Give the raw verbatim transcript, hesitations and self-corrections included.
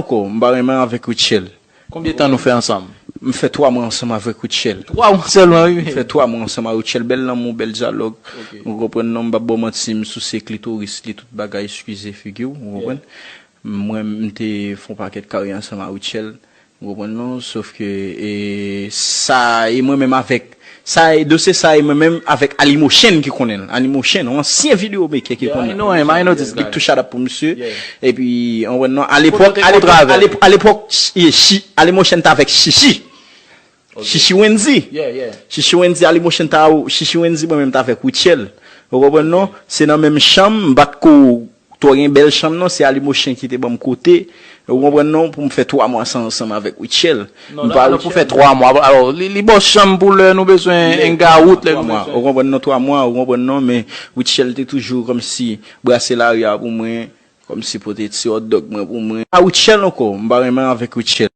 Ankò, m pa renmen avèk Rutshelle. Konbyen tan nou fè ansanm? M fè twa mwa ansanm avèk Rutshelle. Twa mwa sèlman, wi. M fè twa mwa ansanm avèk Rutshelle. Bèl lanmou, bèl dyalòg. Ou konprann non, m p ap ba w manti, m souse klitoris li, tout bagay, eskize figi w, ou konprann? Mwen, m te fè yon pakèt karyè ansanm avèk Rutshelle. Ou konprann non? Sof ke e, sa e mwen menm avèk sa e dosye sa e mwen menm avèk Ali Motion ki konnen l. Ali Motion, yon ansyen video maker ki konnen l. Big to shout out pou misye. Epi ou konprann non, alepòk alepòk alepòk Ali Motion t avèk Chichi. Chichi Wendy. Chichi Wendy, Ali Motion ta ou Chichi Wendy, mwen menm t avèk Rutshelle. Ou konprann non? Se nan menm chanm, m pa t ko twò gen bèl chanm non, se Ali Motion ki te ban m kote. Ou konprann non, pou m fè twa mwa sa ansanm avèk Rutshelle. Non, la pou fè twa mwa. Alò, li, li ba w chanm pou lè nou bezwen hang out, lè nou bezwen. Ou konprann non, twa mwa, ou konprann non, men Rutshelle te toujou kòmsi brase lari a pou mwen, kòmsi pote ti hot dog mwen pou mwen. A Rutshelle ankò, m pa renmen avèk Rutshelle.